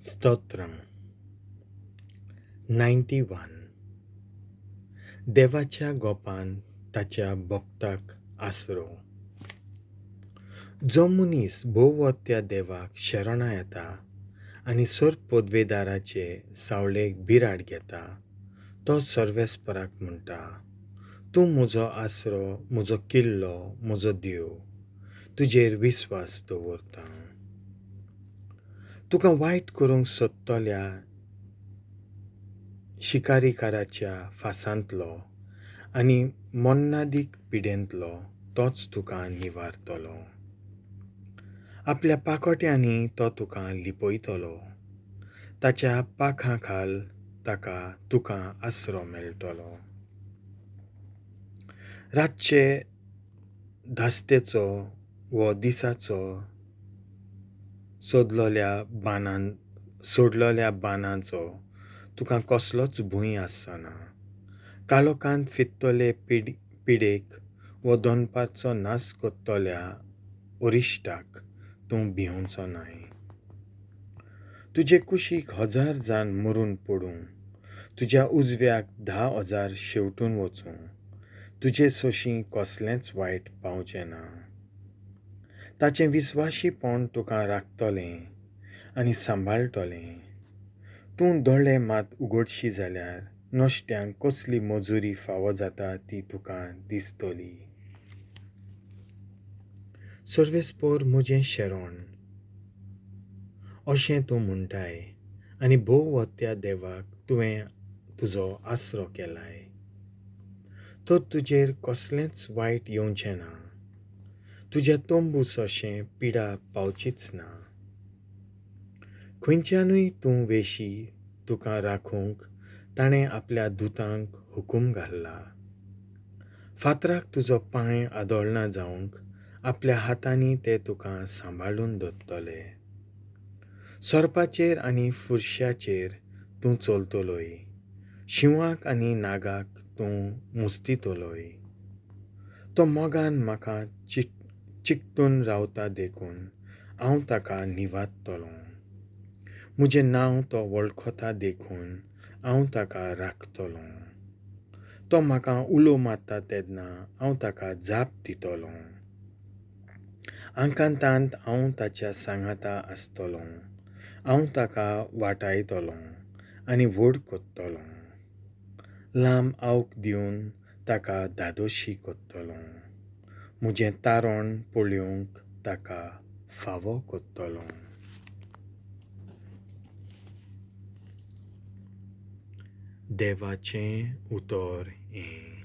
स्तोत्रां 91. देवाच्या गोपान ताच्या भक्ताक आसरो. जो मनीस भोव त्या देवाक शरणां येता आनी सर्व पदवेदाराचे सावळेक बिराड घेता तो सर्वेस्पराक म्हणटा, तूं म्हजो आसरो, म्हजो किल्लो, म्हजो देव, तुजेर विस्वास दवरता. तुका वायट करूंक सोदतल्या शिकारीकाराच्या फासांतलो आनी मन्नादीक पिडेंतलो तोच तुका निवारतलो. आपल्या पाकोट्यांनी तो तुका लिपयतलो, ताच्या पाखां खाल ताका तुका आसरो मेळटलो. रातचे धास्तेचो वो दिसाचो सोडलोल्या बाणांचो तुका कसलोच भंय आसना. काळोखांत फिरतले पिडेक वो दनपारचो नाश करतल्या अरिश्टाक तूं भिवचो नाय. तुजे कुशीक 1000 जाण मरून पडूं, तुज्या उजव्याक 10,000 शेवटून वचूं, तुजे सोशी कसलेंच वायट पावचें ना. ताचें विस्वाशीपण तुका राखतलें आनी सांबाळटलें. तूं दोळे मात उगडशी जाल्यार नश्ट्यांक कसली मजुरी फावो जाता ती तुका दिसतली. सर्वेस्पर म्हजें शरण अशें तूं म्हणटाय आनी भोव त्या देवाक तुवें तुजो आसरो केलाय, तर तुजेर कसलेंच वायट येवचें ना, तुज्या तंबू सोशें पिडा पावचीच ना. खंयच्यानूय तूं वेशी तुका राखूंक ताणें आपल्या दुतांक हुकूम घाल्ला. फातराक तुजो पांय आदळना जावंक आपल्या हातांनी ते तुका सांबाळून दवरतले. सोरपाचेर आनी फुरशाचेर तूं चलतलोय, शिंवाक आनी नागाक तूं मुस्तितलोय. तो मोगान म्हाका चिकटून रावता देखून हांव ताका निवारतलों. म्हजें नांव तो वळखता देखून हांव ताका राखतलों. तो म्हाका उलो मारता तेन्ना हांव ताका जाप दितलों. आकांतांत हांव ताच्या सांगाता आसतलों, हांव ताका वाटायतलों आनी व्हड करतलों. लांब आवक दिवन ताका धादोशी करतलों. म्हजें तारण पळोवंक ताका फावो करतलों. देवाचें उतर हें.